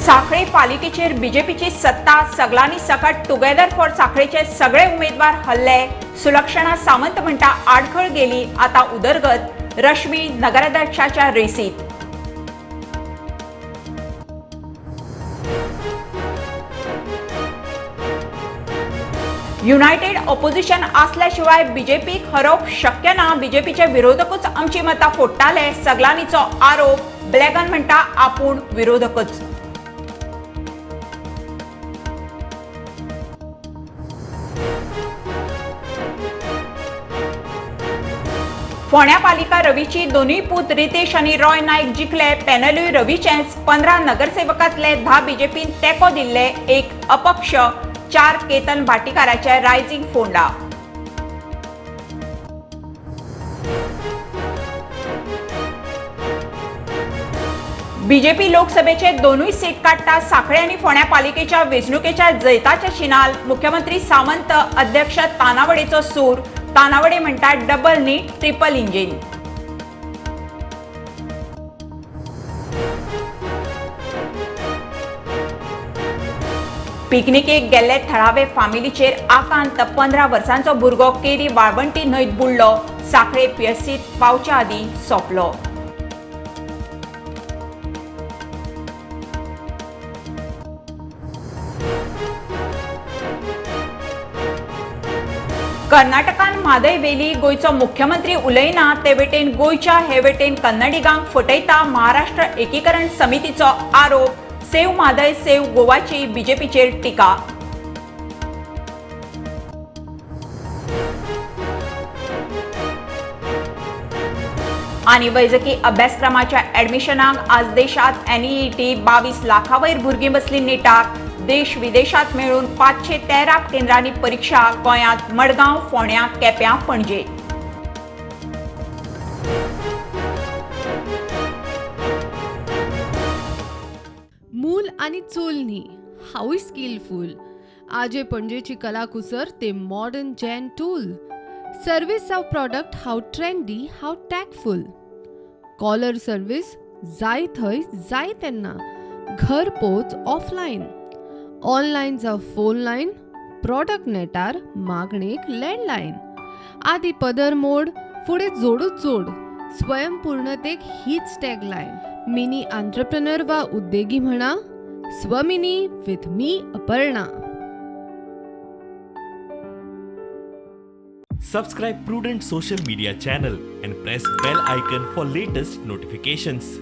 साखळे पालिकेचेर बीजेपीची सत्ता, सगळ्यांनी सकट टुगेदर फॉर साखळेचे सगळे उमेदवार हल्ले. सुलक्षणा सावंत म्हणटा आडखळ गेली, आता उदरगत. रश्मी नगराध्यक्षाच्या रेसीत. युनायटेड ऑपोजिशन असल्याशिवाय बीजेपीक हरोवप शक्य ना. बीजेपीचे विरोधकूच आमची मतां फोडटाले, सगळ्यांनीचो आरोप. ब्लॅगन म्हणटा आपूण विरोधकच. फोंड्या पालिका रवीची दोनूय पूत रितेश आनी रॉय नायक जिखले. पॅनलूय रवीचेंच. 15 नगरसेवकांतले 10 बीजेपीन तेंको दिल्ले, 1 अपक्ष, 4 केतन भाटीकाराचे रायझिंग फोंडा. बीजेपी लोकसभेचे दोनूय सीट काडटा. साखळे आनी फोंड्या पालिकेच्या वेंचणुकेच्या जैताचे शिनाल. मुख्यमंत्री सावंत, अध्यक्ष तानावडेचो सूर. तानावडे म्हणटा डबल न्ही ट्रिपल इंजिन. पिकनिकेक गेल्ले थळावे फामिलीचेर आकांत. 15 वर्सांचो भुरगो केरी वाळवंटी न्हंयत बुडलो. साखळे पीएससीत पावच्या आदीं सोंपलो. कर्नाटकान म्हादय वेली गोंयचो मुख्यमंत्री उलयना, ते वटेन गोंयच्या हे वटेन कन्नडिगांक फटयता, महाराष्ट्र एकीकरण समितीचो आरोप. सेव म्हादय सेव गोवाची बीजेपीचेर टिका. आनी वैजकी अभ्यासक्रमाच्या ॲडमिशनाक आज देशात एनईईटी 22 लाखावयर भुरगीं बसली निटाक. देश विदेशात मेळून 513 केंद्रांनी परीक्षा. गोंयांत मडगांव, फोंड्या, केप्यां, पणजे. मूल आनी चूल न्ही, हांवूय स्किलफूल. आजे पणजेची कलाकुसर ते मॉडर्न जॅन टूल. सर्वीस जावं प्रॉडक्ट हांव ट्रेंडी, हांव टॅकफूल. कॉलर सर्वीस जाय थंय जाय तेन्ना, घर पोच ऑफलायन. ऑनलायन जावं फोन लायन, प्रॉडक्ट नेटार मागणेक लँडलायन. आदी पदर मोड, फुडें जोडूच जोड. स्वयंपूर्णतेक हीच टॅगलायन. मिनी आंत्रप्रनर वा उद्देगी म्हणा, Swamini with me Aparna. Subscribe Prudent Social Media channel and press bell icon for latest notifications.